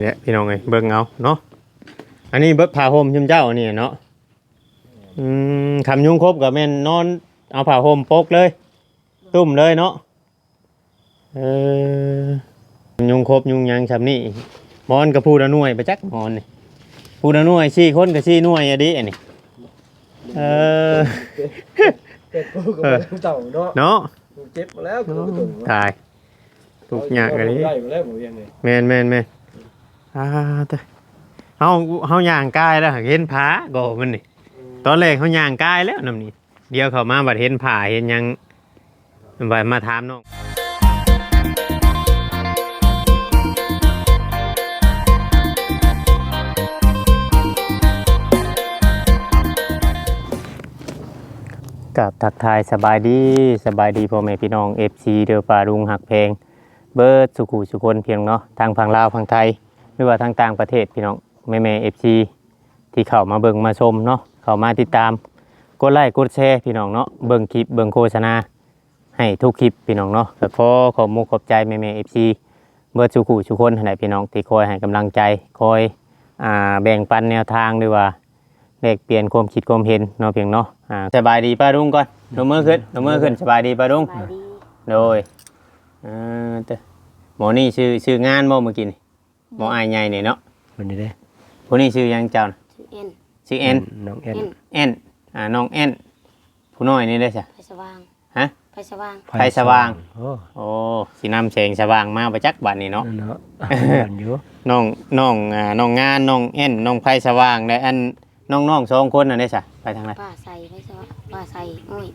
ແຫຼະພີ່ນ້ອງເອີຍ ເບິ່ງເອົາເນາະ. ອັນນີ້ເບິດຜ້າຫົ່ມຊຸມເຈົ້ານີ້ເນາະ. ອືມ ຄັນຍຸງຄົບກໍແມ່ນນອນເອົາຜ້າຫົ່ມປົກເລີຍ ຕຸ້ມເລີຍເນາະ. ເອີ ຍຸງຄົບຍຸງຫຍັງຊ່ຳນີ້ ໝອນກໍຜູ້ລະໜ່ວຍໄປຈັກໝອນນີ້ ຜູ້ລະໜ່ວຍ ສີ່ຄົນກໍສີ່ໜ່ວຍອະເດ ອັນນີ້. ເອີ ເຈັບ ເຈັບ ເຈັບ ເອີ ເຈົ້າເນາະ ເນາະ ເຈັບມາແລ້ວ ຕາຍ ທຸກຍາກອີ່ຫຼີ ໄດ້ມາແລ້ວບໍ່ວຽງນີ້. ແມ່ນໆໆ ອ່າ ເຮົາ ເຮົາຍ່າງກາຍແລ້ວຫາກເຫັນຜາກໍມັນນີ້. ອືມ ຕອນແລກເຮົາຍ່າງກາຍແລ້ວນຳນີ້ ດຽວເຂົ້າມາບັດເຫັນຜ້າເຫັນຫຍັງ ໄວ້ມາຖາມນ້ອງ. ກາບທັກທາຍສະບາຍດີ ສະບາຍດີພໍ່ແມ່ພີ່ນ້ອງ ເອັຟຊີ ເດີ ປ້າລຸງຮັກແພງ ເບິດສູ່ຜູ້ສູ່ຄົນ ພີ່ນ້ອງເນາະ ທັງຝັ່ງລາວຝັ່ງໄທ ຫຼືວ່າທັງຕ່າງປະເທດ ພີ່ນ້ອງ ແມ່ໆ ເອັຟຊີ ທີ່ເຂົ້າມາເບິ່ງມາຊົມເນາະ ເຂົ້າມາຕິດຕາມ ກົດໄລ້ກົດແຊ ພີ່ນ້ອງເນາະ ເບິ່ງຄລິບເບິ່ງໂຄສະນາໃຫ້ທຸກຄລິບ ພີ່ນ້ອງເນາະ. ກໍຂໍຂອບມຸກຂອບໃຈແມ່ໆ ເອັຟຊີ ເບິດສູ່ຜູ້ສູ່ຄົນຫັ້ນແຫຼະ ພີ່ນ້ອງ ທີ່ຄອຍໃຫ້ກຳລັງໃຈ ຄອຍ ອ່າ ແບ່ງປັນແນວທາງ ຫຼືວ່າແລກປ່ຽນຄວາມຄິດຄວາມເຫັນເນາະ ພີ່ນ້ອງເນາະ. ອ່າ ສະບາຍດີປ້າລຸງກ່ອນ ຍົກມືຂຶ້ນ ຍົກມືຂຶ້ນ ສະບາຍດີປ້າລຸງ. ສະບາຍດີ ໂດຍ. ເອີ ເຕີ ໝໍນີ້ຊື່ ຊື່ງານບໍ່ມື້ກີ້ນີ້? ໝໍອ້າຍໃຫຍ່ນີ້ເນາະ ເພິ່ນນີ້ເດ້. ຜູ້ນີ້ຊື່ຫຍັງເຈົ້ານະ? ຊື່ແອນ ຊື່ແອນ ອືມ ນ້ອງແອນ ແອນ ແອນ ອ່າ ນ້ອງແອນ. ຜູ້ນ້ອຍນີ້ເດ້ຊະ? ໄພສະຫວ່າງ ຮະ? ໄພສະຫວ່າງ ໄພສະຫວ່າງ ໄພສະຫວ່າງ. ໂອ້ ໂອ້ ຊິນຳແສງສະຫວ່າງມາປະຈັກບາດນີ້ເນາະ ເນາະ ແມ່ນຢູ່. ນ້ອງ ນ້ອງ ອ່າ ນ້ອງງານ ນ້ອງແອນ ນ້ອງໄພສະຫວ່າງ ແລະ ອັນ ນ້ອງໆ ສອງຄົນນັ້ນເດ້ຊະ ໄປທາງໃດ? ຟ້າໃສ ໄພສະຫວ່າງ ຟ້າໃສ ອ້ອຍ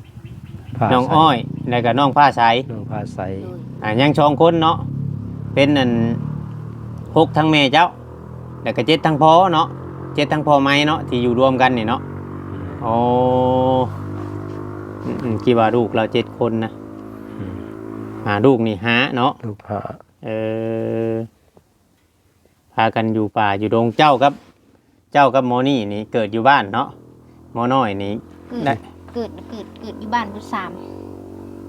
ຟ້າໃສ ນ້ອງອ້ອຍ ແລ້ວກໍນ້ອງຟ້າໃສ ນ້ອງຟ້າໃສ. ໂດຍ ອ່າ ຍັງສອງຄົນເນາະ ເປັນອັນ ຫົກ ທັງແມ່ເຈົ້າ ແລ້ວກໍ ເຈັດ ທັງພໍ່ເນາະ ເຈັດ ທັງພໍ່ໃໝ່ເນາະ ທີ່ຢູ່ລວມກັນນີ້ເນາະ. ອືມ ໂອ້ ອືມໆ ຄິດວ່າລູກລາວເຈັດຄົນນະ. ອືມ ອ່າ ລູກນີ້ຫ້າເນາະ ລູກຫ້າ. ເອີ ພາກັນຢູ່ປ່າຢູ່ດົງ. ເຈົ້າກັບ ເຈົ້າກັບໝໍນີ້ນີ້ເກີດຢູ່ບ້ານເນາະ? ໝໍນ້ອຍນີ້ ເກີດ ໄດ້ ເກີດ ເກີດ ເກີດຢູ່ບ້ານເບິດສາມ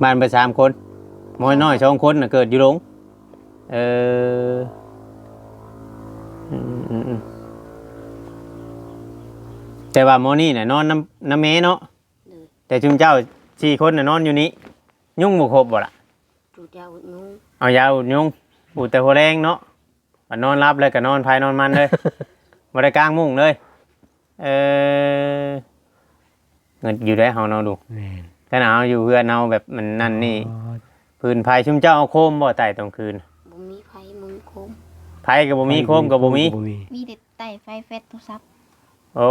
ບ້ານເບິດສາມຄົນ. ໝໍນ້ອຍສອງຄົນນະເກີດຢູ່ດົງ. ເອີ ອືມໆໆ ແຕ່ວ່າໝໍນີ້ນະນອນນຳ ນຳແມ່ເນາະ? ໂດຍ ແຕ່ຊຸມເຈົ້າສີ່ຄົນນະນອນຢູ່ນີ້. ຍຸງບໍ່ຄົບບໍ່ລະ? ດູດຢາອຸດຍຸງ ເອົາຢາອຸດຍຸງ ອຸດແຕ່ຫົວແລງເນາະ. ບັດນອນຫຼັບແລ້ວກໍນອນໃຜນອນມັນເລີຍ ບໍ່ໄດ້ກາງມຸ້ງເລີຍ. ເອີ ເງິດຢູ່ໄດ໋ເຮົາເນາະ ດູ. ແມ່ນ ຂະໜາດເຮົາຢູ່ເຮືອນເຮົາແບບມັນນັ້ນນີ້ ອໍ ພື້ນໄຟ. ຊຸມເຈົ້າເອົາໂຄມບໍ່ໃຕ້ຕອນຄືນ? ບໍ່ມີໄຟ ບໍ່ມີໂຄມ ໄຟກໍບໍ່ມີ ໂຄມກໍບໍ່ມີ ບໍ່ມີ ມີແຕ່ໃຕ້ໄຟແຟດໂທລະສັບ. ໂອ້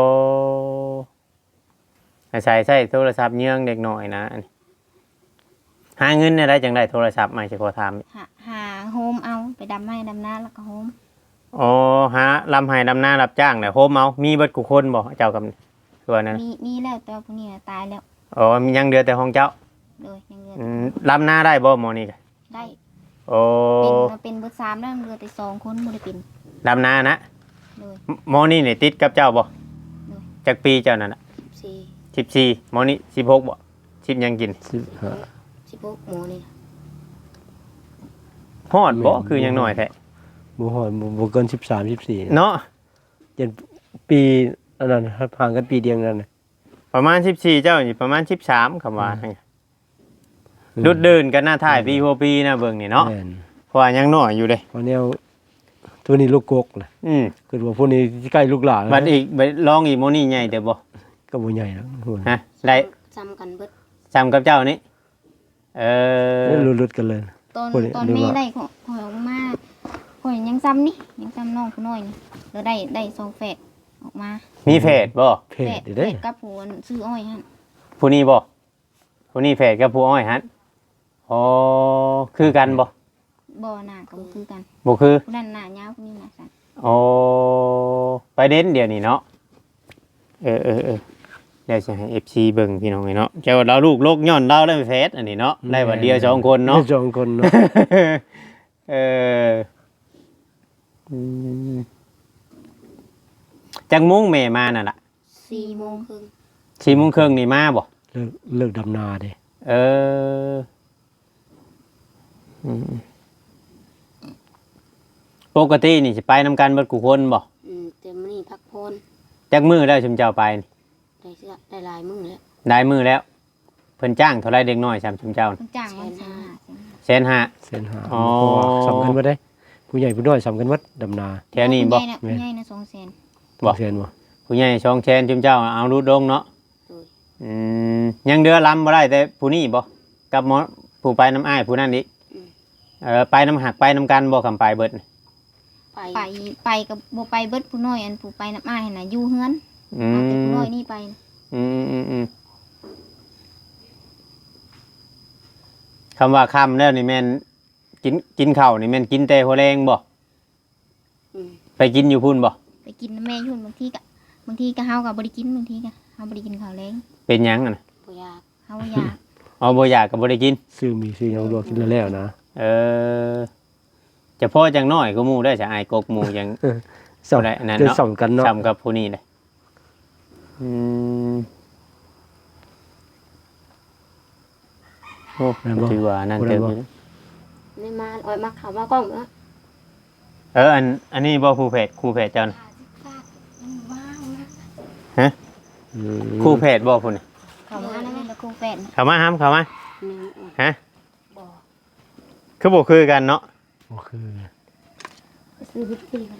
ອາໄສໃຊ້ໂທລະສັບເຍືອງເດັກນ້ອຍນະ. ຫາເງິນແນວໃດຈັ່ງໄດ້ໂທລະສັບມາ? ຊິຂໍຖາມ ຫາ ຫາໂຮມເອົາ ໄປດຳໄຮ່ດຳນາແລ້ວກໍໂຮມ. ອໍ ຫາລຳໄຮ່ລຳນາ ຮັບຈ້າງແລ້ວໂຮມເອົາ. ມີເບິດຄູ່ຄົນບໍ່ເຈົ້າກັບ ຄືວ່ານັ້ນ? ມີ ມີແລ້ວ ແຕ່ວ່າຜູ້ນີ້ນະຕາຍແລ້ວ. ອໍ ຍັງເຫຼືອແຕ່ຂອງເຈົ້າ? ໂດຍ ຍັງເຫຼືອ. ອືມ ລຳນາໄດ້ບໍ່ໝໍນີ້? ໄດ້. ໂອ້ ເປັນ ເປັນເບິດສາມແລ້ວ ເຫຼືອແຕ່ສອງຄົນບໍ່ໄດ້ເປັນ. ດຳນານະ? ໂດຍ. ໝໍນີ້ນີ້ຕິດກັບເຈົ້າບໍ່? ໂດຍ. ຈັກປີເຈົ້ານັ້ນນະ? ສິບສີ່. ສິບສີ່. ໝໍນີ້ສິບຫົກບໍ່? ສິບຫຍັງກິນ? ສິບຫ້າ. ສິບຫົກ ໝໍນີ້. ຮອດບໍ່? ແມ່ນ ຄືຍັງນ້ອຍແທ້. ບໍ່ຮອດ ບໍ່ ບໍ່ເກີນສິບສາມ ສິບສີ່ເນາະ. ເຈັດປີ ອັນນັ້ນ ຫ່າງກັນປີດຽວນັ້ນນະ. ປະມານສິບສີ່ ເຈົ້ານີ້ປະມານສິບສາມ ຄຳວ່າ. ອືມ ດຸດເດີນກັນນະ ຖ່າຍປີຫົວປີນະ ເບິ່ງນີ້ເນາະ. ແມ່ນ ເພາະວ່າຍັງນ້ອຍຢູ່ເດ້. ເພາະແນວ ໂຕນີ້ລູກກົກນະ. ອືມ ຄິດວ່າພວກນີ້ຊິໃກ້ລູກຫຼານ. ບັດອີກ ບັດລອງອີກ ໝໍນີ້ໃຫຍ່ເຕີບບໍ່? ກໍບໍ່ໃຫຍ່ດອກ. ຮະ? ໄດ້ ສ່ຳກັນເບິດ ສ່ຳກັບເຈົ້ານີ້. ເອີ ຫຼຸດໆກັນເລີຍ. ຕອນ ຕອນແມ່ໄດ້ຂ້ອຍອອກມາ ຂ້ອຍຍັງສ່ຳນີ້ ຍັງສ່ຳນ້ອງຜູ້ນ້ອຍນີ້ ແລ້ວໄດ້ ໄດ້ສອງແຝດອອກມາ. ມີແຝດບໍ່? ແຝດ ແຝດເດ້ ແຝດກັບຜູ້ອັນຊື້ອ້ອຍຫັ້ນ. ຜູ້ນີ້ບໍ່? ຜູ້ນີ້ແຝດກັບຜູ້ອ້ອຍຫັ້ນ. ອໍ ຄືກັນບໍ່? ບໍ່ ໜ້າກໍບໍ່ຄືກັນ. ບໍ່ຄື? ຜູ້ນັ້ນໜ້າຍາວ ຜູ້ນີ້ໜ້າສັ້ນ. ອໍ ໄປເດັ່ນດຽວນີ້ເນາະ. ເອີໆໆ ດຽວຊິໃຫ້ເອັຟຊີເບິ່ງພີ່ນ້ອງເອີຍເນາະ. ເຈົ້າວ່າລາວລູກລົກຍ້ອນລາວໄດ້ແຝດອັນນີ້ເນາະ. ແມ່ນ ໄດ້ບາດດຽວສອງຄົນເນາະ ໄດ້ສອງຄົນເນາະ. ເອີ ອືມ ຈັກໂມງແມ່ມານັ້ນລະ? ສີ່ໂມງເຄິ່ງ. ສີ່ໂມງເຄິ່ງນີ້ມາບໍ່? ເລີກ ເລີກດຳນາເດ້. ເອີ ອືມ ປົກກະຕິນີ້ຊິໄປນຳກັນເບິດຄູ່ຄົນບໍ່? ອືມ ແຕ່ມື້ນີ້ພັກຜ່ອນ. ຈັກມື້ແລ້ວຊຸມເຈົ້າໄປນີ້? ໄດ້ເທື່ອ ໄດ້ຫຼາຍມື້ແລ້ວ. ຫຼາຍມື້ແລ້ວ. ເພິ່ນຈ້າງເທົ່າໃດເດັກນ້ອຍສ່ຳຊຸມເຈົ້າ? ເພິ່ນຈ້າງວັນແສນຫ້າ ແສນຫ້າ ແສນຫ້າ. ອໍ ເພາະວ່າສ່ຳກັນເບິດເດ້ ຜູ້ໃຫຍ່ຜູ້ນ້ອຍສ່ຳກັນເບິດ ດຳນາ. ແຖວນີ້ບໍ່? ຜູ້ໃຫຍ່ນະ ຜູ້ໃຫຍ່ນະສອງແສນ. ບໍ່ ສອງແສນບໍ່? ຜູ້ໃຫຍ່ສອງແສນ ຊຸມເຈົ້າເອົາຫຼຸດລົງເນາະ. ໂດຍ. ອືມ ຍັງເຫຼືອລຳບໍ່ໄດ້ແຕ່ຜູ້ນີ້ບໍ່? ກັບໝໍ ຜູ້ໄປນຳອ້າຍຜູ້ນັ້ນອີກ? ອືມ. ເອີ ໄປນຳ ຫາກໄປນຳກັນບໍ່ ຄຳໄປເບິດ? ໄປ ໄປ ໄປກໍບໍ່ໄປເບິດ ຜູ້ນ້ອຍ ອັນຜູ້ໄປນຳອ້າຍຫັ້ນນະ ຢູ່ເຮືອນ. ອືມ ເອົາແຕ່ຜູ້ນ້ອຍນີ້ໄປ. ອືມໆ ຄຳວ່າຄ່ຳແລ້ວນີ້ແມ່ນກິນ ກິນເຂົ້ານີ້ແມ່ນກິນແຕ່ຫົວແລງບໍ່? ອືມ ໄປກິນຢູ່ພຸ້ນບໍ່? ໄປກິນນຳແມ່ຢູ່ພຸ້ນ ບາງທີກໍ ບາງທີກໍເຮົາກໍບໍ່ໄດ້ກິນ ບາງທີກໍເຮົາບໍ່ໄດ້ກິນເຂົ້າແລງ. ເປັນຫຍັງຫັ້ນນະ? ບໍ່ຢາກ. ເຮົາບໍ່ຢາກ. ອໍ ບໍ່ຢາກກໍບໍ່ໄດ້ກິນ. ຊື້ໝີ່ຊື້ຫຍັງລວກກິນແລ້ວໆນະ. ເອີ ຈະພໍຈັ່ງນ້ອຍກວ່າໝູ່ໄດ້ ສະ ອ້າຍກົກໝູ່ຍັງ ເອີ ສ່ຳ ບໍ່ໄດ້ອັນນັ້ນເນາະ ສ່ຳກັນເນາະ ສ່ຳກັບຜູ້ນີ້ເດ້. ອືມ ໂອ້ ແມ່ນບໍ່? ຖືວ່ານັ້ນເຕີບຢູ່. ນີ້ມາ ອອຍມາເຂົ້າມາກ້ອງເນາະ. ເອີ ອັນ ອັນນີ້ບໍ່ ຜູ້ແພດ ຄູ່ແພດເຈົ້ານະ? ຮະ? ອືມ ຄູ່ແພດບໍ່ຜູ້ນີ້? ເຂົ້າມານຳແມ່ນຄູ່ແພດ. ເຂົ້າມາຫຳ ເຂົ້າມາ. ແມ່ນ. ຮະ? ບໍ່ ຄືບໍ່ຄືກັນເນາະ. ບໍ່ຄື ຄືວິດຕີກັນ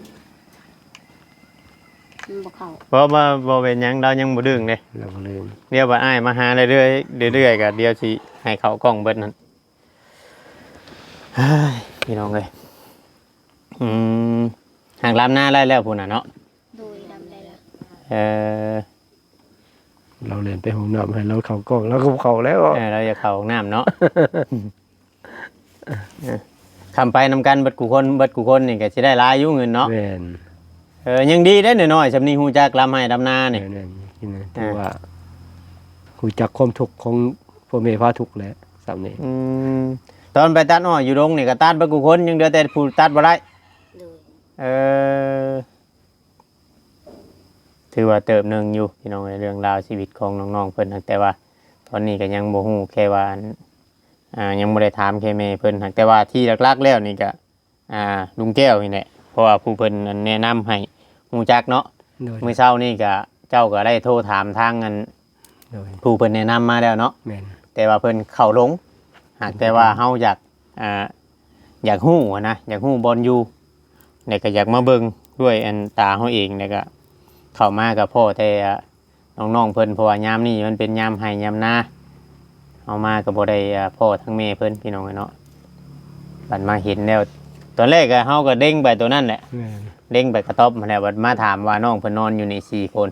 ມັນບໍ່ເຂົ້າ. ບໍ່ ບໍ່ ບໍ່ເປັນຫຍັງ ລາວຍັງບໍ່ດຶງເດ້ ລາວບໍ່ດຶງ. ດຽວບັດອ້າຍມາຫາເລື້ອຍໆ ເລື້ອຍໆ ກໍດຽວຊິໃຫ້ເຂົ້າກ້ອງເບິດນັ້ນ. ເຮີ້ຍ ພີ່ນ້ອງເອີຍ. ອືມ ຫາກລຳນາໄດ້ແລ້ວພຸ້ນນະເນາະ. ໂດຍ ລຳໄດ້ແລ້ວ. ເອີ ລາວແລ່ນໄປຫ້ອງນ້ຳໃຫ້ລາວເຂົ້າກ້ອງ ລາວກໍບໍ່ເຂົ້າແລ້ວ. ເອີ ລາວຢາກເຂົ້າຫ້ອງນ້ຳເນາະ. ເອີ ຄຳໄປນຳກັນເບິດຄູ່ຄົນ ເບິດຄູ່ຄົນນີ້ກໍຊິໄດ້ຫຼາຍຢູ່ເງິນເນາະ. ແມ່ນ. ເອີ ຍັງດີເດ້ນ້ອຍໆ ສ່ຳນີ້ຮູ້ຈັກລຳໄຮ່ລຳນານີ້. ແມ່ນໆ ຖືວ່າຮູ້ຈັກຄວາມທຸກຂອງພໍ່ແມ່ພາທຸກແຫຼະ ສ່ຳນີ້. ອືມ ຕອນໄປຕັດອ້ອຍຢູ່ດົງນີ້ກໍຕັດເບິດຄູ່ຄົນ ຍັງເຫຼືອແຕ່ຜູ້ຕັດບໍ່ໄດ້. ໂດຍ. ເອີ ຖືວ່າເຕີບໜຶ່ງຢູ່ພີ່ນ້ອງເອີຍ ເລື່ອງລາວຊີວິດຂອງນ້ອງໆເພິ່ນ. ແຕ່ວ່າຕອນນີ້ກໍຍັງບໍ່ຮູ້ ແຄ່ວ່າ ອັນ ອ່າ ຍັງບໍ່ໄດ້ຖາມແຄ່ແມ່ເພິ່ນ. ແຕ່ວ່າທີ່ຫຼັກໆແລ້ວນີ້ກໍ ອ່າ ລຸງແກ້ວນີ້ແຫຼະ ເພາະວ່າຜູ້ເພິ່ນ ອັນ ແນະນຳໃຫ້ຮູ້ຈັກເນາະ. ໂດຍ. ມື້ເຊົ້ານີ້ກໍເຈົ້າກໍໄດ້ໂທຖາມທາງ ອັນ ໂດຍ ຜູ້ເພິ່ນແນະນຳມາແລ້ວເນາະ. ແມ່ນ. ແຕ່ວ່າເພິ່ນເຂົ້າລົງ ຫາກແຕ່ວ່າເຮົາຢາກ ອ່າ ຢາກຮູ້ຫັ້ນນະ ຢາກຮູ້ບ່ອນຢູ່ ແລ້ວກໍຢາກມາເບິ່ງດ້ວຍອັນຕາເຮົາເອງ ແລ້ວກໍເຂົ້າມາກໍພໍ້ແຕ່ ອ່າ ນ້ອງໆເພິ່ນ ເພາະວ່າຍາມນີ້ມັນເປັນຍາມໄຮ່ຍາມນາ ເຮົາມາກໍບໍ່ໄດ້ ອ່າ ພໍ້ທັງແມ່ເພິ່ນ ພີ່ນ້ອງເອີຍເນາະ. ບັດມາເຫັນແລ້ວ ຕອນແລກກໍເຮົາກໍເລັງໄປໂຕນັ້ນແຫຼະ. ແມ່ນ. ເລັງໄປກະຕ໊ອບຫັ້ນແຫຼະ ບັດມາຖາມວ່ານ້ອງເພິ່ນນອນຢູ່ນີ້ສີ່ຄົນ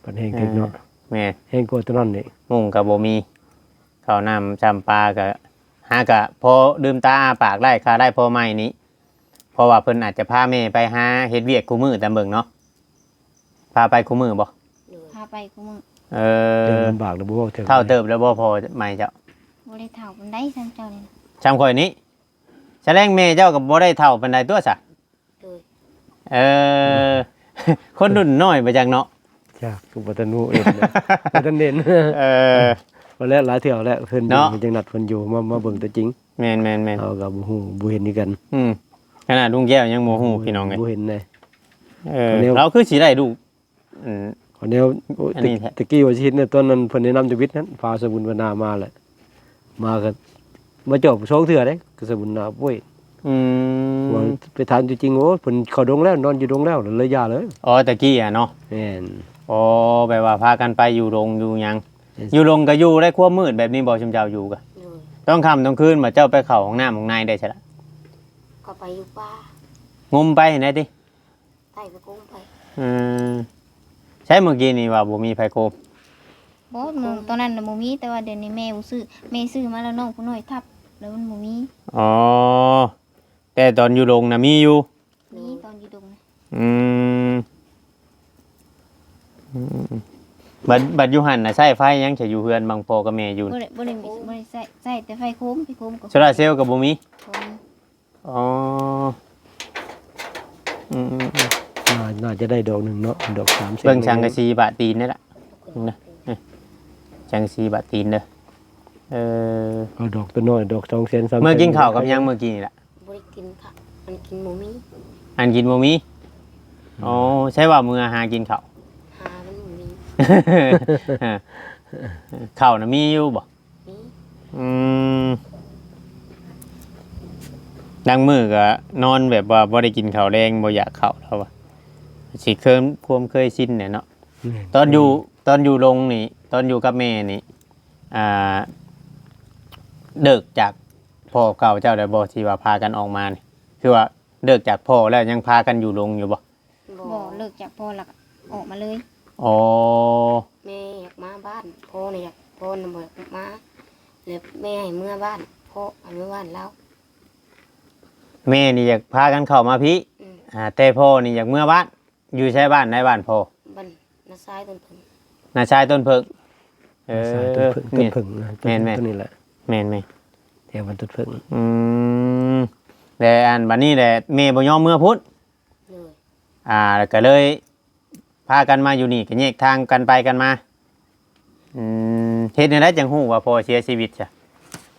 ບັດແຮງເຖິກເນາະ. ເອີ ແມ່ນ. ແຮງກວ່າໂຕນັ້ນອີກ. ມຸ້ງກໍບໍ່ມີ ເຂົ້ານ້ຳຊ້ຳປາກໍຫາກະພໍລືມຕາອ້າປາກໄດ້ ຄາໄດ້ພໍໃໝ່ນີ້ ເພາະວ່າເພິ່ນອາດຈະພາແມ່ໄປຫາເຮັດວຽກຄູ່ມື້ຕາມເບິ່ງເນາະ. ພາໄປຄູ່ມື້ບໍ່? ໂດຍ. ພາໄປຄູ່ມື້. ເອີ ເຖິງລຳບາກແລ້ວບໍ່ເວົ້າເຖິງ ເຖົ້າເຕີບແລ້ວບໍ່ພໍ່ໃໝ່ເຈົ້າ? ບໍ່ໄດ້ເຖົ້າປານໃດສ່ຳເຈົ້ານີ້ນະ. ສ່ຳຂ້ອຍນີ້? ສະແດງແມ່ເຈົ້າກໍບໍ່ໄດ້ເຖົ້າປານໃດຕົວສະ. ໂດຍ. ເອີ ຄົນລຸ້ນນ້ອຍບໍ່ຈັກເນາະ. ຈັກ ກໍບໍ່ທັນຮູ້ເອີງເນາະ ບໍ່ທັນເຫັນ. ເອີ ວ່າແລ້ວຫຼາຍເທື່ອແລ້ວ ເພິ່ນຢູ່ ເນາະ ເພິ່ນຈັ່ງນັດເພິ່ນຢູ່ ມາ ມາເບິ່ງຕົວຈິງ. ແມ່ນໆໆ ເຮົາກໍບໍ່ຮູ້ ບໍ່ເຫັນຄືກັນ. ອືມ ຂະໜາດລຸງແກ້ວຍັງບໍ່ຮູ້ ພີ່ນ້ອງເອີຍ ບໍ່ເຫັນເດ້. ເອີ ລາວຄືຊິໄດ້ລູກ ອືມ ອັນນີ້ ຕະ ຕະກີ້ວ່າຊິເຫັນ ຕອນນັ້ນເພິ່ນແນະນຳທຳອິດນັ້ນ ພາສະບຸນວັນນາມາແຫຼະ ມາກໍມາຈອບສອງເທື່ອເດ້ ກະສະບຸນນາໂອ້ຍ. ອືມ ວ່າໄປຖາມຕົວຈິງ ໂອ້ ເພິ່ນເຂົ້າດົງແລ້ວ ນອນຢູ່ດົງແລ້ວ ເລີຍຢ່າເລີຍ. ອໍ ຕະກີ້ຫັ້ນເນາະ. ແມ່ນ. ອໍ ແບບວ່າພາກັນໄປຢູ່ດົງຢູ່ຫຍັງ. ແມ່ນ. ຢູ່ດົງກໍຢູ່ໃນຄວາມມືດແບບນີ້ບໍ່ ຊຸມເຈົ້າຢູ່ກະ? ໂດຍ. ຕອນຄ່ຳຕອນຄືນ ບາດເຈົ້າໄປເຂົ້າຫ້ອງນ້ຳຫ້ອງໃນໄດ້ໃສລະ? ກໍໄປຢູ່ປ່າ ງົມໄປຫັ້ນໄດ໋ຕິ? ໄປກໍໂກງໄປ. ເອີ ໃຊ້ມື້ກີ້ນີ້ວ່າບໍ່ມີໃຜໂກງ? ບໍ່ ຕອນນັ້ນນະບໍ່ມີ ແຕ່ວ່າດຽວນີ້ແມ່ບໍ່ຊື້ ແມ່ຊື້ມາແລ້ວ ນ້ອງຜູ້ນ້ອຍທັບ ແລ້ວມັນບໍ່ມີ. ອໍ ແຕ່ຕອນຢູ່ດົງນະມີຢູ່? ມີ ຕອນຢູ່ດົງນະ. ອືມ ອືມ ບັດ ບັດຢູ່ຫັ້ນນະໃຊ້ໄຟຫຍັງ ຈະຢູ່ເຮືອນບັງພໍ່ກັບແມ່ຢູ່? ບໍ່ໄດ້ ບໍ່ໄດ້ມີ ບໍ່ໄດ້ໃຊ້ ໃຊ້ແຕ່ໄຟໂຄມ ໄຟໂຄມກໍ ໂຊລາເຊວກໍບໍ່ມີ? ບໍ່ມີ. ອໍ ອືມໆໆ ໜ້າ ໜ້າຈະໄດ້ດອກໜຶ່ງເນາະ ດອກສາມແສນ. ເບິ່ງສັງກະສີບາດຕີນນີ້ລະ ເບິ່ງນະ ສັງກະສີບາດຕີນເດີ. ເອີ ເອົາດອກຕົວນ້ອຍ ດອກສອງແສນ ສາມແສນ. ເມື່ອກິນເຂົ້າກັບຫຍັງເມື່ອກີ້ນີ້ລະ? ບໍ່ໄດ້ກິນເຂົ້າ. ອັນກິນບໍ່ມີ ອັນກິນບໍ່ມີ. ອືມ ອໍ ໃຊ່ວ່າເມືອຫາກິນເຂົ້າ ຫາມັນບໍ່ມີ. ເຂົ້ານະມີຢູ່ບໍ່? ມີ. ອືມ ລາງມື້ກໍນອນແບບວ່າບໍ່ໄດ້ກິນເຂົ້າແລງ ບໍ່ຢາກເຂົ້າ ລາວວ່າ ຊິເຄີຍ ຄວາມເຄີຍຊິນແຫຼະເນາະ. ແມ່ນ. ຕອນຢູ່ ຕອນຢູ່ລົງນີ້ ຕອນຢູ່ກັບແມ່ນີ້ ອ່າ ເລີກຈາກພໍ່ເກົ່າເຈົ້າໄດ້ບໍ່ ທີ່ວ່າພາກັນອອກມານີ້? ຄືວ່າເລີກຈາກພໍ່ແລ້ວຍັງພາກັນຢູ່ລົງຢູ່ບໍ່? ບໍ່. ບໍ່ ເລີກຈາກພໍ່ແລ້ວກໍອອກມາເລີຍ. ອໍ ແມ່ຢາກມາບ້ານ ພໍ່ນີ້ຢາກ ພໍ່ນະບໍ່ຢາກມາ ແລ້ວແມ່ໃຫ້ເມືອບ້ານ ພໍ່ໃຫ້ເມືອບ້ານລາວ. ແມ່ນີ້ຢາກພາກັນເຂົ້າມາພີ້. ອືມ ອ່າ ແຕ່ພໍ່ນີ້ຢາກເມືອບ້ານ. ຢູ່ໃສບ້ານໃດ ບ້ານພໍ່? ບ້ານນາຊາຍຕົ້ນເຜິ້ງ ນາຊາຍຕົ້ນເຜິ້ງ. ເອີ ນາຊາຍຕົ້ນເຜິ້ງ ຕົ້ນເຜິ້ງນະ ແມ່ນໆ ຕົ້ນນີ້ແຫຼະ ແມ່ນໆ ແຖວບ້ານຕົ້ນເຜິ້ງ. ອືມ ແລະ ອັນບັດນີ້ແຫຼະ ແມ່ບໍ່ຍອມເມືອພຸ້ນ. ໂດຍ. ອ່າ ແລ້ວກໍເລີຍພາກັນມາຢູ່ນີ້ ກໍແຍກທາງກັນໄປກັນມາ. ອືມ ເຮັດແນວໃດຈັ່ງຮູ້ວ່າພໍ່ເສຍຊີວິດຊະ?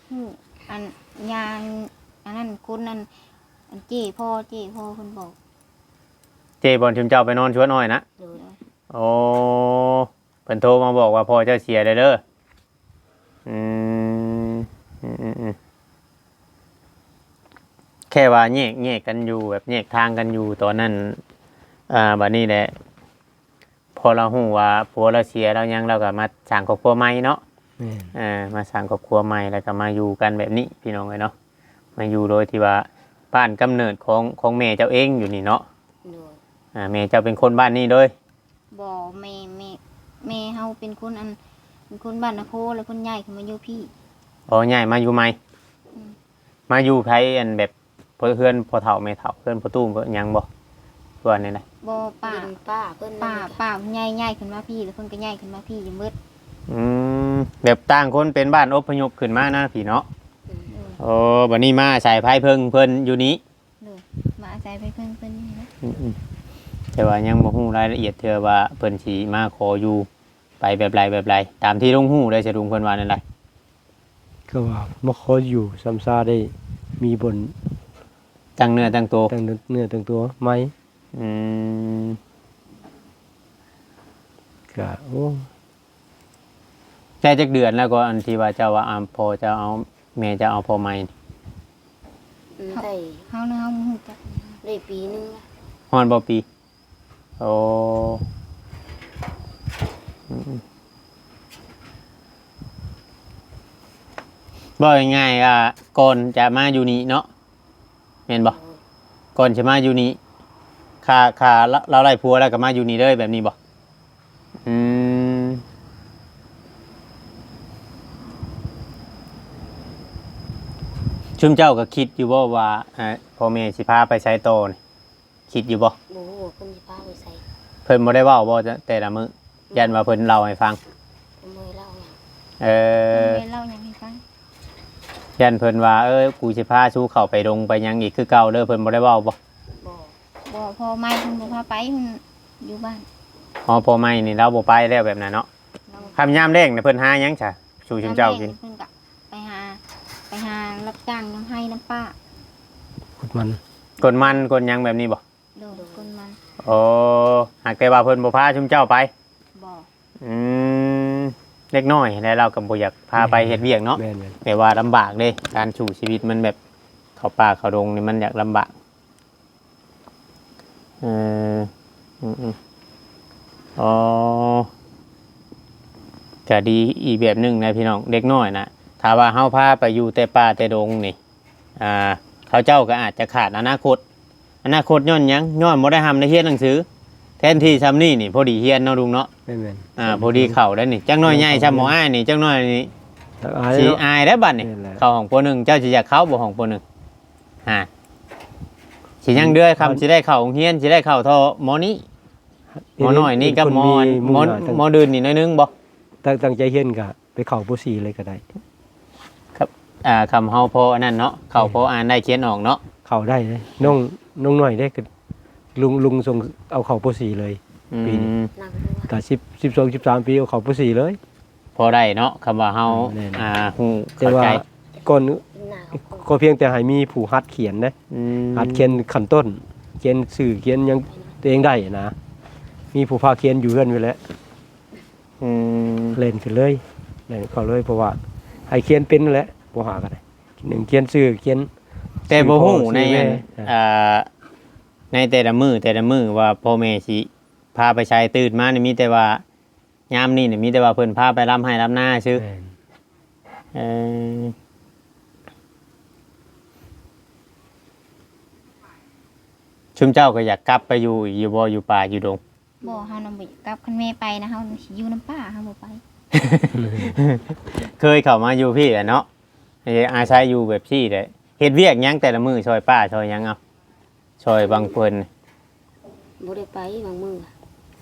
ຮູ້ ອັນ ຍ່າງ ອັນນັ້ນ ຄົນນັ້ນ ອັນເຈ້ພໍ່ ເຈ້ພໍ່ເພິ່ນບອກ. ເຈ້ບ່ອນຊຸມເຈົ້າໄປນອນສວນອ້ອຍນະ? ໂດຍ. ໂອ້ ເພິ່ນໂທມາບອກວ່າພໍ່ເຈົ້າເສຍແລ້ວເດີ. ອືມ ອືມໆໆ ແຄ່ວ່າແຍກ ແຍກກັນຢູ່ ແບບແຍກທາງກັນຢູ່ຕອນນັ້ນ. ອ່າ ບັດນີ້ແຫຼະ ພໍລາວຮູ້ວ່າຜົວລາວເສຍລາວຫຍັງ ລາວກໍມາສ້າງຄອບຄົວໃໝ່ເນາະ. ແມ່ນ. ເອີ ມາສ້າງຄອບຄົວໃໝ່ ແລ້ວກໍມາຢູ່ກັນແບບນີ້ ພີ່ນ້ອງເອີຍເນາະ. ມາຢູ່ໂດຍທີ່ວ່າບ້ານກຳເນີດຂອງ ຂອງແມ່ເຈົ້າເອງຢູ່ນີ້ເນາະ. ໂດຍ. ອ່າ ແມ່ເຈົ້າເປັນຄົນບ້ານນີ້ເລີຍ? ບໍ່ ແມ່ ແມ່ ແມ່ເຮົາເປັນຄົນ ອັນ ເປັນຄົນບ້ານນາໂພ ແລ້ວເພິ່ນຍ້າຍຂຶ້ນມາຢູ່ພີ້. ອໍ ຍ້າຍມາຢູ່ໃໝ່. ອືມ. ມາຢູ່ໃຜ ອັນແບບ ເພື່ອນເຮືອນພໍ່ເຖົ້າແມ່ເຖົ້າ ເຮືອນພໍ່ຕູ້ຫຍັງບໍ່ ວ່າແນວໃດ? ບໍ່ ປ້າ ດິນປ້າເພິ່ນ ປ້າ ປ້າເພິ່ນຍ້າຍ ຍ້າຍຂຶ້ນມາພີ້ ແລ້ວເພິ່ນກໍຍ້າຍຂຶ້ນມາພີ້ຢູ່ໝົດ. ອືມ ແບບຕ່າງຄົນເປັນບ້ານອົບພະຍົບຂຶ້ນມານະພີ້ເນາະ. ອືມ. ໂອ້ ບັດນີ້ມາອາໄສໄພເພິ່ງເພິ່ນຢູ່ນີ້. ໂດຍ ມາອາໄສໄພເພິ່ງເພິ່ນຢູ່ນີ້ນະ. ອືມໆ ແຕ່ວ່າຍັງບໍ່ຮູ້ລາຍລະອຽດເທື່ອວ່າເພິ່ນຊິມາຂໍຢູ່ໄປແບບໃດແບບໃດ ຕາມທີ່ລຸງຮູ້ໄດ້ ສະລຸງເພິ່ນວ່າແນວໃດ? ກໍວ່າມາຂໍຢູ່ຊຳຊາໄດ້ມີບ່ອນຕັ້ງເນື້ອຕັ້ງໂຕ ຕັ້ງເນື້ອຕັ້ງຕົວໃໝ່. ອືມ ກະ ໂອ້ ໄດ້ຈັກເດືອນແລ້ວກໍ ອັນທີ່ວ່າເຈົ້າວ່າ ອາ ພໍ່ເຈົ້າເອົາ ແມ່ເຈົ້າເອົາພໍ່ໃໝ່ນີ້? ອືມ ໄດ້ ເຮົານະ ເຮົາບໍ່ຮູ້ຈັກ ໄດ້ປີໜຶ່ງ. ຮອດບໍ່ປີ? ໂອ້ ອືມ ເວົ້າງ່າຍໆ ວ່າກ່ອນຈະມາຢູ່ນີ້ເນາະ ແມ່ນບໍ່? ກ່ອນຈະມາຢູ່ນີ້ ຂ້າ ຂ້າ ລາວ ລາວໄດ້ຜົວແລ້ວກໍມາຢູ່ນີ້ເລີຍ ແບບນີ້ບໍ່? ອືມ ຊຸມເຈົ້າກໍຄິດຢູ່ບໍ່ວ່າ ອ່າ ພໍ່ແມ່ຊິພາໄປໃສຕໍ່ນີ້? ຄິດຢູ່ບໍ່? ບໍ່ຮູ້ວ່າເພິ່ນຊິພາໄປໃສ. ເພິ່ນບໍ່ໄດ້ເວົ້າບໍ່ ແຕ່ລະມື້? ຢ້ານວ່າເພິ່ນເລົ່າໃຫ້ຟັງ. ເພິ່ນບໍ່ໄດ້ເລົ່າຫຍັງ. ເອີ ເພິ່ນບໍ່ໄດ້ເລົ່າຫຍັງໃຫ້ຟັງ. ຢ້ານເພິ່ນວ່າ ເອີ ກູຊິພາຊູເຂົ້າໄປດົງໄປຫຍັງອີກຄືເກົ່າເດີ ເພິ່ນບໍ່ໄດ້ເວົ້າບໍ່? ບໍ່. ບໍ່ ພໍ່ໃໝ່ເພິ່ນບໍ່ພາໄປ ເພິ່ນຢູ່ບ້ານ. ອໍ ພໍ່ໃໝ່ນີ້ລາວບໍ່ໄປແລ້ວແບບນັ້ນເນາະ. ລາວ ຄ່ຳຍາມແລງນະ ເພິ່ນຫາຫຍັງຊະ ສູ່ຊຸມເຈົ້າກິນ? ຍາມແລງເພິ່ນກໍ ໄປຫາ ໄປຫາຮັບຈ້າງນຳໄຮ່ນຳປ່າ ກົດມັນ ກົດມັນກົດຫຍັງແບບນີ້ບໍ່? ໂດຍ ກົດມັນ. ໂອ້ ຫາກແຕ່ວ່າເພິ່ນບໍ່ພາຊຸມເຈົ້າໄປ? ບໍ່. ອືມ ເດັກນ້ອຍແລ້ວ ລາວກໍບໍ່ຢາກພາໄປເຮັດວຽກເນາະ. ແມ່ນໆ ແບບວ່າລຳບາກເດ້ ການສູ້ຊີວິດມັນແບບເຂົ້າປ່າເຂົ້າດົງນີ້ ມັນຢາກລຳບາກ. ເອີ ອືມໆ ອໍ ກະດີອີກແບບໜຶ່ງນະພີ່ນ້ອງ. ເດັກນ້ອຍນະ ຖ້າວ່າເຮົາພາໄປຢູ່ແຕ່ປ່າແຕ່ດົງນີ້ ອ່າ ເຂົາເຈົ້າກໍອາດຈະຂາດອະນາຄົດ. ອະນາຄົດຍ້ອນຫຍັງ? ຍ້ອນບໍ່ໄດ້ຮ່ຳໄດ້ຮຽນໜັງສື. ແທນທີ່ຊ່ຳນີ້ນີ້ພໍດີຮຽນເນາະລຸງເນາະ. ແມ່ນໆ ອ່າ ພໍດີເຂົ້າໄດ້ນີ້. ຈັກໜ້ອຍໃຫຍ່ຊ່ຳໝໍອ້າຍນີ້ ຈັກໜ້ອຍນີ້ ຈັກອາຍ ຊິອາຍແລ້ວບັດນີ້. ແມ່ນແຫຼະ ເຂົ້າຫ້ອງ ປ.ໜຶ່ງ ເຈົ້າຊິຢາກເຂົ້າບໍ່ ຫ້ອງ ປ.ໜຶ່ງ? ຫາ ຊິຍັງເດືອຍຄຳ ຊິໄດ້ເຂົ້າໂຮງຮຽນ ຊິໄດ້ເຂົ້າທໍ່ ມໍນີ້ ມໍນ້ອຍນີ້ກັບມໍ ມໍ ມໍອື່ນນີ້ໜ້ອຍໜຶ່ງບໍ່? ຕັ້ງ ຕັ້ງໃຈຮຽນກະໄປເຂົ້າ ປໍສີ່ ເລີຍກໍໄດ້. ຄັບ ອ່າ ຄຳເຮົາພໍອັນນັ້ນເນາະ ເຂົ້າພໍອ່ານໄດ້ຂຽນອອກເນາະ. ເຂົ້າໄດ້ເດ້ ນ້ອງ ນ້ອງນ້ອຍເດ້ ລຸງ ລຸງສົ່ງເອົາເຂົ້າ ປໍສີ່ ເລີຍ ອືມ ປີນີ້. ກະສິບ ສິບສອງ ສິບສາມປີ ເອົາເຂົ້າ ປໍສີ່ ເລີຍ. ພໍໄດ້ເນາະ ຄຳວ່າເຮົາ ເອີ ແມ່ນ ອ່າ ຮູ້ ແຕ່ວ່າເຂົ້າໃຈ ກ່ອນ ໜາວ ພຽງແຕ່ໃຫ້ມີຜູ້ຫັດຂຽນເດ້ ອືມ ຫັດຂຽນຂັ້ນຕົ້ນ ຂຽນຊື່ຂຽນຫຍັງຕົວເອງໄດ້ນະ ມີຜູ້ພາຂຽນຢູ່ເຮືອນໄວ້ແຫຼະ ອືມ ແລ່ນຂຶ້ນເລີຍ ແລ່ນເຂົ້າເລີຍ ເພາະວ່າໃຫ້ຂຽນເປັນນັ້ນແຫຼະ ປໍຫາກໍໄດ້ ໜຶ່ງຂຽນຊື່ຂຽນ ແຕ່ບໍ່ຮູ້ໃນອັນ ເອີ ໃນແຕ່ລະມື້ ແຕ່ລະມື້ວ່າພໍ່ແມ່ຊິພາໄປໃສ ຕື່ນມານີ້ມີແຕ່ວ່າ ຍາມນີ້ນີ້ມີແຕ່ວ່າເພິ່ນພາໄປລຳໄຮ່ລຳນາຊື່ ແມ່ນ ເອີ ຊຸມເຈົ້າກໍຢາກກັບໄປຢູ່ອີກຢູ່ບໍ່ ຢູ່ປ່າຢູ່ດົງ? ບໍ່ ເຮົານຳບໍ່ຢາກກັບ ຄັນແມ່ໄປນະ ເຮົາຊິຢູ່ນຳປ້າ ເຮົາບໍ່ໄປ ເຄີຍເຂົ້າມາຢູ່ພີ້ແຫຼະເນາະ ອາໄສຢູ່ແບບຊີ້ແຫຼະ ເຮັດວຽກຫຍັງແຕ່ລະມື້ ຊ່ອຍປ້າຊ່ອຍຫຍັງ ເອົາ ຊ່ອຍບາງເພິ່ນ ບໍ່ໄດ້ໄປບາງມື້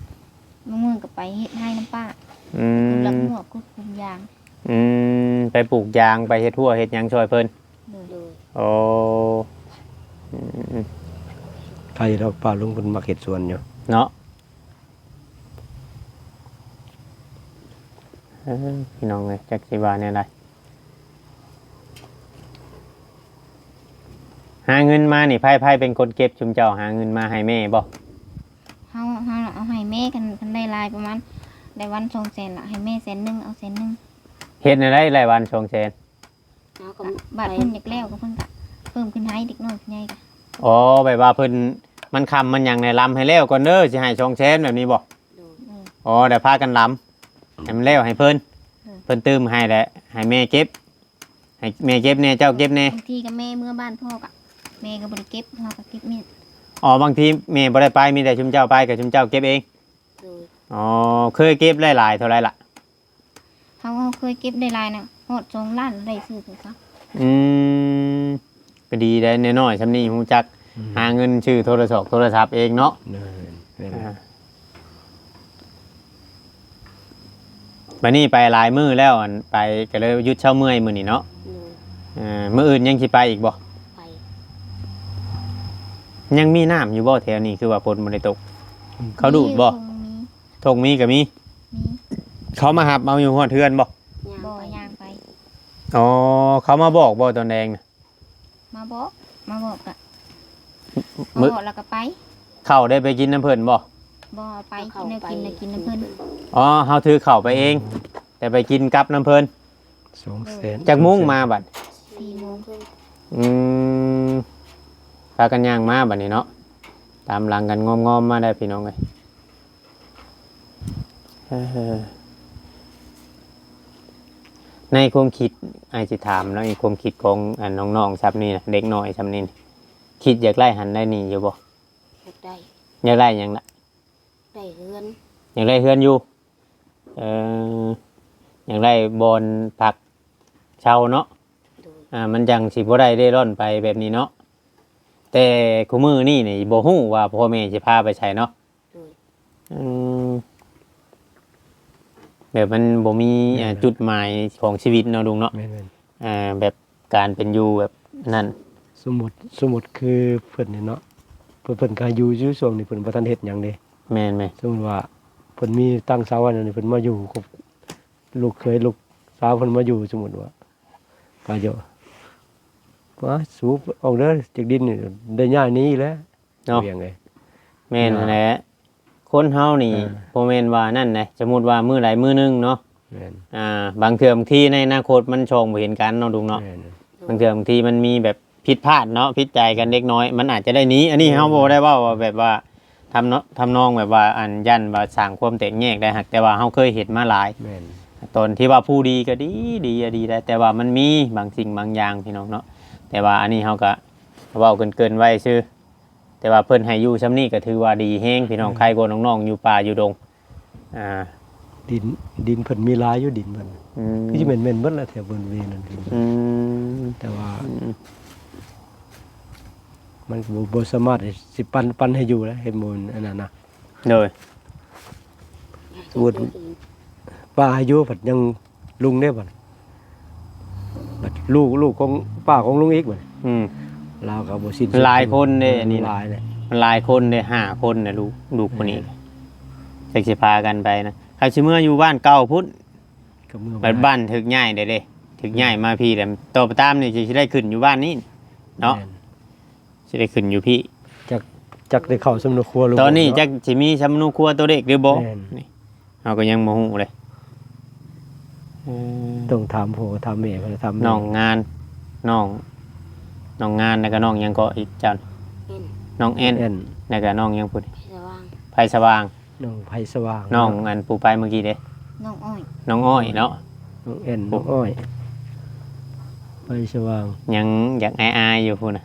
ບາງມື້ກໍໄປເຮັດໄຮ່ນຳປ້າ ອືມ ຂຸດລຳຫົວ ຂຸດຂຸມຢາງ ອືມ ໄປປູກຢາງ ໄປເຮັດຮົ້ວເຮັດຫຍັງຊ່ອຍເພິ່ນ ໂດຍ ໂອ້ ອືມ ໃຜດອກ ປ້າລຸງເພິ່ນມັກເຮັດສວນຢູ່ເນາະ ເອີ ພີ່ນ້ອງເອີຍ ຈັກຊິວ່າແນວໃດ ຫາເງິນມານີ້ ໃຜ ໃຜເປັນຄົນເກັບ ຊຸມເຈົ້າຫາເງິນມາໃຫ້ແມ່ບໍ່? ເຮົາ ເຮົາເອົາໃຫ້ແມ່ ຄັນ ຄັນໄດ້ຫຼາຍປະມານ ໄດ້ວັນສອງແສນລະ ໃຫ້ແມ່ແສນໜຶ່ງ ເອົາແສນໜຶ່ງ ເຮັດແນວໃດໄດ້ວັນສອງແສນ? ເຮົາກໍບາດເພິ່ນຢາກແລ້ວກໍເພິ່ນກະເພີ່ມຂຶ້ນໃຫ້ ເດັກນ້ອຍຜູ້ໃຫຍ່ກະ ອໍ ແບບວ່າເພິ່ນ ມັນຄ່ຳມັນຫຍັງແດ່ ລຳໃຫ້ແລ້ວກ່ອນເດີ ຊິໃຫ້ສອງແສນ ແບບນີ້ບໍ່? ໂດຍ ອໍ ແລ້ວພາກັນລຳໃຫ້ມັນແລ້ວໃຫ້ເພິ່ນ ໂດຍ ເພິ່ນຕື່ມໃຫ້ແຫຼະ ໃຫ້ແມ່ເກັບ ໃຫ້ແມ່ເກັບແດ່ ເຈົ້າເກັບແດ່ ບາງທີກໍແມ່ເມືອບ້ານພໍ່ກະ ແມ່ກໍບໍ່ໄດ້ເກັບ ເຮົາກໍເກັບແມ່ນ ອໍ ບາງທີແມ່ບໍ່ໄດ້ໄປ ມີແຕ່ຊຸມເຈົ້າໄປ ກໍຊຸມເຈົ້າເກັບເອງ ໂດຍ ອໍ ເຄີຍເກັບໄດ້ຫຼາຍເທົ່າໃດລະ? ເຮົາ ເຮົາເຄີຍເກັບໄດ້ຫຼາຍນະ ຮອດສອງລ້ານໄດ້ຊື້ໂທລະສັບ ອືມ ກໍດີໄດ໋ ນ້ອຍໆຊ່ຳນີ້ຮູ້ຈັກ ອືມ ຫາເງິນຊື້ໂທລະສອກໂທລະສັບເອງເນາະ ແມ່ນ ແມ່ນ ອ່າ ບັດນີ້ໄປຫຼາຍມື້ແລ້ວ ອັນ ໄປກໍເລີຍຢຸດເຊົາເມື່ອຍມື້ນີ້ເນາະ ໂດຍ ເອີ ມື້ອື່ນຍັງຊິໄປອີກບໍ່? ໄປ ຍັງມີນ້ຳຢູ່ບໍ່ແຖວນີ້? ຄືວ່າຝົນບໍ່ໄດ້ຕົກ ອືມ ເຂົາດູດບໍ່? ມີ ທົ່ງມີກໍມີ ມີ ເຂົາມາຮັບເອົາຢູ່ຮອດເຮືອນບໍ່? ຍ່າງໄປ ບໍ່ ຍ່າງໄປ ອໍ ເຂົາມາບອກບໍ່ຕອນແລງນະ? ມາບອກ ມາບອກກະ ມື້ ມາບອກແລ້ວກໍໄປ ເຂົ້າໄດ້ໄປກິນນຳເພິ່ນບໍ່? ບໍ່ ໄປ ເອົາເຂົ້າ ກິນແນວກິນ ໄປ ແລ້ວກິນນຳເພິ່ນ ອໍ ເຮົາຖືເຂົ້າໄປເອງ ແຕ່ໄປກິນກັບນຳເພິ່ນ ສອງແສນ ຈັກໂມງມາບັດ? ສີ່ໂມງ ອືມ ພາກັນຍ່າງມາບັດນີ້ເນາະ ຕາມຫຼັງກັນງອມໆມາໄດ້ພີ່ນ້ອງເອີຍ ເອີ ໃນຄວາມຄິດ ອ້າຍຊິຖາມເນາະ ໃນຄວາມຄິດຂອງ ອັນ ນ້ອງໆຊ່ຳນີ້ນະ ເດັກນ້ອຍຊ່ຳນີ້ ຄິດຢາກໄດ້ຫັ້ນໄດ້ນີ້ຢູ່ບໍ່? ຢາກໄດ້ ຢາກໄດ້ຫຍັງລະ? ໄດ້ເຮືອນ ຢາກໄດ້ເຮືອນຢູ່ ເອີ ຢາກໄດ້ບ່ອນພັກເຊົາເນາະ ໂດຍ ອ່າ ມັນຈັ່ງຊິບໍ່ໄດ້ເລ່ລ່ອນໄປແບບນີ້ເນາະ ແຕ່ຄູ່ມື້ນີ້ນີ້ບໍ່ຮູ້ວ່າພໍ່ແມ່ຊິພາໄປໃສເນາະ ໂດຍ ອືມ ແບບມັນບໍ່ມີ ແມ່ນ ອ່າ ແມ່ນ ຈຸດໝາຍຂອງຊີວິດເນາະລຸງເນາະ ແມ່ນໆ ອ່າ ແບບການເປັນຢູ່ແບບນັ້ນ ສົມມຸດ ສົມມຸດຄືເພິ່ນນີ້ເນາະ ເພິ່ນ ເພິ່ນກໍຢູ່ ຢູ່ຊ່ວງນີ້ເພິ່ນບໍ່ທັນເຮັດຫຍັງເດ້ ແມ່ນໆ ສົມມຸດວ່າເພິ່ນມີຕັ້ງເສົາອັນນີ້ ເພິ່ນມາຢູ່ກັບລູກເຂີຍລູກສາວ ເພິ່ນມາຢູ່ ສົມມຸດວ່າ ປາໂຍ ວ່າສູບອອກເດີ ຈາກດິນນີ້ ໄດ້ຍ້າຍໜີແລ້ວ ເນາະ ວຽງເອີຍ ແມ່ນຫັ້ນແຫຼະ ຄົນເຮົານີ້ ເອີ ບໍ່ແມ່ນວ່ານັ້ນເດ້ ສົມມຸດວ່າມື້ໃດມື້ໜຶ່ງເນາະ ແມ່ນ ອ່າ ບາງເທື່ອບາງທີໃນອະນາຄົດມັນສ່ອງບໍ່ເຫັນກັນເນາະ ລຸງເນາະ ແມ່ນ ບາງເທື່ອບາງທີມັນມີແບບຜິດພາດເນາະ ຜິດໃຈກັນເລັກນ້ອຍ ມັນອາດຈະໄດ້ໜີ ອັນນີ້ເຮົາບໍ່ໄດ້ເວົ້າວ່າແບບວ່າ ທຳເນາະ ທຳນອງແບບວ່າ ອັນ ຢ້ານວ່າສ້າງຄວາມແຕກແຍກໄດ້ ຫາກແຕ່ວ່າເຮົາເຄີຍເຫັນມາຫຼາຍ ແມ່ນ ຕອນທີ່ວ່າຜູ້ດີກໍດີ ດີ ອະ ດີໄດ້ ແຕ່ວ່າມັນມີບາງສິ່ງບາງຢ່າງພີ່ນ້ອງເນາະ ແຕ່ວ່າອັນນີ້ເຮົາກໍເວົ້າເກີນໆໄວ້ຊື່ ແຕ່ວ່າເພິ່ນໃຫ້ຢູ່ຊ່ຳນີ້ກໍຖືວ່າດີແຮງພີ່ນ້ອງ ແມ່ນ ໄຄກວ່ານ້ອງໆຢູ່ປ່າຢູ່ດົງ ອ່າ ດິນ ດິນເພິ່ນມີຫຼາຍຢູ່ ດິນເພິ່ນ ອືມ ຄືຊິແມ່ນ ແມ່ນເບິດລະແຖວບໍລິເວນນັ້ນ ອືມ ແຕ່ວ່າ ອືມ ມັນກໍບໍ່ ບໍ່ສາມາດຊິປັນ ປັນໃຫ້ຢູ່ແລ້ວ ເຮັດບໍ່ອັນນັ້ນນະ ໂດຍ ສົມມຸດປ້າໃຫ້ຢູ່ ພັດຍັງລຸງເດ້ບັດ ບັດລູກ ລູກຂອງປ້າຂອງລຸງອີກບັດ ອືມ ລາວກໍບໍ່ສິ້ນສຸດ ຫຼາຍຄົນເດ້ ອັນນີ້ນະ ຫຼາຍແຫຼະ ມັນຫຼາຍຄົນເດ້ ຫ້າຄົນນະ ລູກ ລູກຄົນນີ້ ແມ່ນ ຈັກຊິພາກັນໄປນະ ເຂົາຊິເມືອຢູ່ບ້ານເກົ່າພຸ້ນ ກໍເມືອບໍ່ໄດ້ ບັດບ້ານຖືກຍ້າຍໄດ້ເດ້ ແ ຖືກຍ້າຍມາພີ້ແຫຼະ ຕໍ່ໄປຕາມນີ້ຊິໄດ້ຂຶ້ນຢູ່ບ້ານນີ້ເນາະ ແມ່ນ ຊິໄດ້ຂຶ້ນຢູ່ພີ້ ຈັກ ຈັກໄດ້ເຂົ້າສຳມະໂນຄົວຫຼືບໍ່ ຕອນນີ້ເນາະ ຈັກຊິມີສຳມະໂນຄົວຕົວເລກຫຼືບໍ່ ແມ່ນ ນີ້ ເຮົາກໍຍັງບໍ່ຮູ້ເລີຍ ເອີ ຕ້ອງຖາມພໍ່ຖາມແມ່ ເພິ່ນຖາມນ້ອງງານ ນ້ອງ ນ້ອງງານ ແລ້ວກໍນ້ອງຫຍັງເກາະອີກເຈົ້າ ແອນ ນ້ອງແອນ ແອນ ແລ້ວກໍນ້ອງຫຍັງພຸ້ນ ໄພສະຫວ່າງ ໄພສະຫວ່າງ ນ້ອງໄພສະຫວ່າງ ນ້ອງ ເນາະ ອັນຜູ້ໄປເມື່ອກີ້ເດ້ ນ້ອງອ້ອຍ ນ້ອງອ້ອຍເນາະ ນ້ອງແອນ ໂອ້ ນ້ອງອ້ອຍ ໄພສະຫວ່າງ ຍັງຢາກອາຍໆຢູ່ພຸ້ນນະ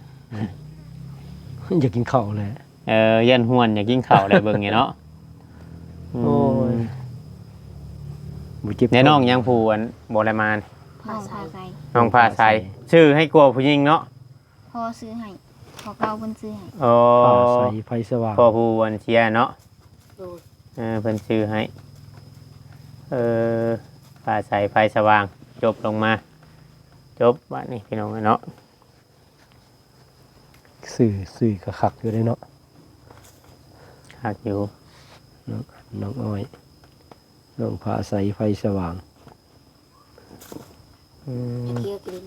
ຢາກກິນເຂົ້າແຫຼະ ເອີ ຢ້ານຫ້ວນຢາກກິນເຂົ້າແຫຼະ ເບິ່ງນີ້ເນາະ ອືມ ໂອ້ຍ ບໍ່ເຈັບ ແລະນ້ອງຫຍັງຜູ້ອັນບໍ່ໄດ້ມາ ນ້ອງພາໃສ ນ້ອງພາໃສ ຊື່ໃຫ້ກວ່າຜູ້ຍິງເນາະ ພໍ່ຊື້ໃຫ້ ພໍ່ເກົ່າເພິ່ນຊື້ໃຫ້ ອໍ ພາໃສ ໄພສະຫວ່າງ ພໍ່ຜູ້ອັນເສຍເນາະ ໂດຍ ເອີ ເພິ່ນຊື້ໃຫ້ ເອີ ພາໃສ ໄພສະຫວ່າງ ຈົບລົງມາ ຈົບບາດນີ້ພີ່ນ້ອງເອີຍເນາະ ຊື່ ຊື່ກໍຄັກຢູ່ເດ້ເນາະ ຄັກຢູ່ ນ້ອງ ນ້ອງອ້ອຍ ນ້ອງພາໃສ ໄພສະຫວ່າງ ອືມ ໄປທ່ຽວກິນ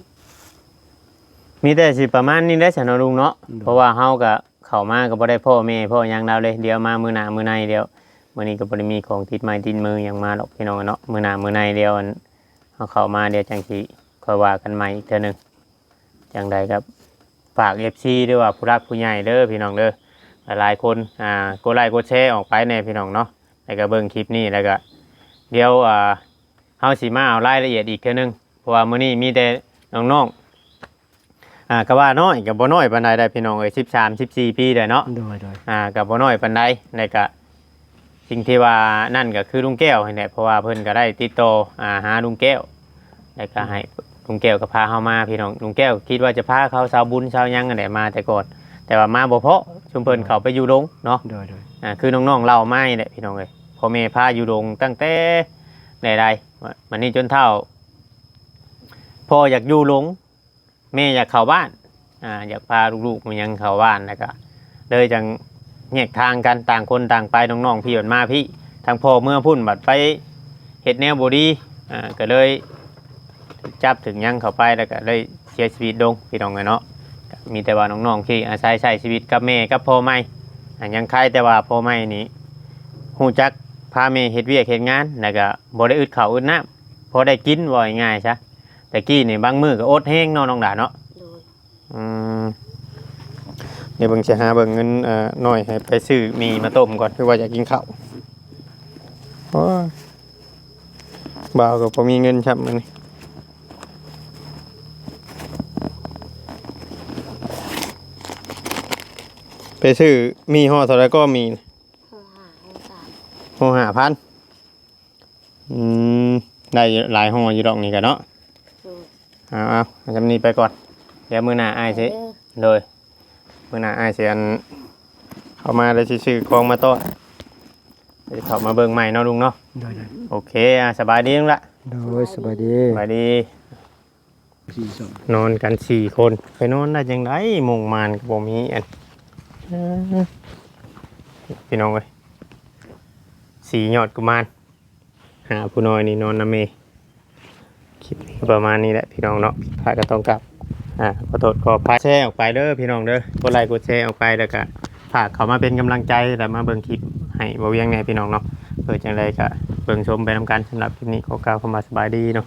ມີແຕ່ຊິປະມານນີ້ແຫຼະຊະເນາະລຸງເນາະ ໂດຍ ເພາະວ່າເຮົາກໍເຂົ້າມາກໍບໍ່ໄດ້ພໍ້ແມ່ພໍ້ຫຍັງລາວເລີຍ ດຽວມາມື້ໜ້າມື້ໃນດຽວ ມື້ນີ້ກໍບໍ່ໄດ້ມີຂອງຕິດໄມ້ຕິດມືຫຍັງມາດອກພີ່ນ້ອງເນາະ ມື້ໜ້າມື້ໃນດຽວ ອັນ ເຮົາເຂົ້າມາດຽວຈັ່ງຊິຄ່ອຍວ່າກັນໃໝ່ອີກເທື່ອໜຶ່ງ ຈັ່ງໃດກໍຝາກເອັຟຊີ ຫຼືວ່າຜູ້ຫຼັກຜູ້ໃຫຍ່ເດີພີ່ນ້ອງເດີ ຫຼາຍໆຄົນ ອ່າ ກົດໄລກົດແຊອອກໄປແດ່ພີ່ນ້ອງເນາະ ແລ້ວກໍເບິ່ງຄລິບນີ້ ແລ້ວກໍດຽວ ອ່າ ເຮົາຊິມາເອົາລາຍລະອຽດອີກເທື່ອໜຶ່ງ ເພາະວ່າມື້ນີ້ມີແຕ່ນ້ອງໆ ອ່າ ກໍວ່ານ້ອຍ ກໍບໍ່ນ້ອຍປານໃດໄດ໋ພີ່ນ້ອງເອີຍ ສິບສາມ ສິບສີ່ປີໄດ້ເນາະ ໂດຍໆ ອ່າ ກໍບໍ່ນ້ອຍປານໃດ ແລ້ວກໍ ສິ່ງທີ່ວ່ານັ້ນກໍຄືລຸງແກ້ວຫັ້ນແຫຼະ ເພາະວ່າເພິ່ນກໍໄດ້ຕິດຕໍ່ ອ່າ ຫາລຸງແກ້ວ ແລ້ວກໍໃຫ້ ອືມ ລຸງແກ້ວກໍພາເຮົາມາພີ່ນ້ອງ ລຸງແກ້ວຄິດວ່າຈະພາເຂົາຊາວບຸນຊາວຫຍັງຫັ້ນແຫຼະມາແຕ່ກ່ອນ ແຕ່ວ່າມາບໍ່ພໍ້ ຊຸມເພິ່ນ ໂດຍ ເຂົ້າໄປຢູ່ດົງເນາະ ໂດຍໆ ອ່າ ຄືນ້ອງໆເລົ່າມານີ້ແຫຼະພີ່ນ້ອງເອີຍ ພໍ່ແມ່ພາຢູ່ດົງຕັ້ງແຕ່ໃດໆ ມານີ້ຈົນເຖົ້າ ພໍ່ຢາກຢູ່ດົງ ແມ່ຢາກເຂົ້າບ້ານ ອ່າ ຢາກພາລູກໆມາຫຍັງເຂົ້າບ້ານ ແລ້ວກະເລີຍຈັ່ງແຍກທາງກັນ ຕ່າງຄົນຕ່າງໄປ ນ້ອງໆ ພີ່ບັດມາພີ້ ທາງພໍ່ເມືອພຸ້ນບັດໄປເຮັດແນວບໍ່ດີ ອ່າ ກະເລີຍຖືກຈັບຖືກຫຍັງເຂົ້າໄປ ແລ້ວກະເລີຍເສຍຊີວິດລົງ ພີ່ນ້ອງເອີຍເນາະ ກະມີແຕ່ວ່ານ້ອງໆ ທີ່ອາໄສໃຊ້ຊີວິດກັບແມ່ກັບພໍ່ໃໝ່ ອ່າ ຍັງໄຄແຕ່ວ່າພໍ່ໃໝ່ນີ້ຮູ້ຈັກພາແມ່ເຮັດວຽກເຮັດງານ ແລ້ວກະບໍ່ໄດ້ອຶດເຂົ້າອຶດນ້ຳ ພໍໄດ້ກິນ ເວົ້າງ່າຍໆຊະ ແຕ່ກີ້ນີ້ບາງມື້ກໍອົດແຮງເນາະ ນ້ອງດາເນາະ ໂດຍ ອືມ ດຽວເບິ່ງຊິຫາເບິ່ງເງິນ ເອີ ໜ້ອຍໃຫ້ໄປຊື້ໝີ່ມາຕົ້ມກ່ອນ ຄືວ່າຢາກກິນເຂົ້າ ໂອ້ຍ ບ່າວກໍບໍ່ມີເງິນຊ້ຳມື້ນີ້ ໄປຊື້ໝີ່ຫໍ່ເທົ່າໃດກໍໝີ່ ຫໍ່ຫ້າ ຫໍ່ສາມ ຫໍ່ຫ້າພັນ ອືມ ໄດ້ຢູ່ ຫຼາຍຫໍ່ຢູ່ດອກນີ້ກະເນາະ ໂດຍ ເອົາໆ ເອົາຊ່ຳນີ້ໄປກ່ອນ ດຽວມື້ໜ້າອ້າຍຊິ ໂດຍ ມື້ໜ້າອ້າຍຊິອັນ ເຂົ້າມາແລ້ວຊິຊື້ຂອງມາຕ້ອນ ຊິເຂົ້າມາເບິ່ງໃໝ່ເນາະລຸງເນາະ ໂດຍໆ ໂອເຄ ອ່າ ສະບາຍດີລຸງລະ ໂດຍ ສະບາຍດີ ສະບາຍດີ ນອນກັນສີ່ຄົນ ໄປນອນໄດ້ຈັ່ງໃດ ມຸ້ງມ່ານກໍບໍ່ມີ ອັນ ເອີ ພີ່ນ້ອງເອີຍ ສີ່ຍອດກຸມານ ຫາຜູ້ນ້ອຍນີ້ນອນນຳແມ່ ຄລິບນີ້ກໍປະມານນີ້ແຫຼະພີ່ນ້ອງເນາະ ຜິດພາດກໍຕ້ອງກາບ ອ່າ ຂໍໂທດຂໍອະໄພ ແຊອອກໄປເດີພີ່ນ້ອງເດີ ກົດໄລກົດແຊອອກໄປ ແລ້ວກະຝາກເຂົ້າມາເປັນກຳລັງໃຈ ແລ້ວມາເບິ່ງຄລິບໃຫ້ບ່າວວຽງແດ່ພີ່ນ້ອງເນາະ ເອີ ຈັ່ງໃດກະເບິ່ງຊົມໄປນຳກັນ ສຳລັບຄລິບນີ້ຂໍກ່າວຄຳວ່າສະບາຍດີເນາະ.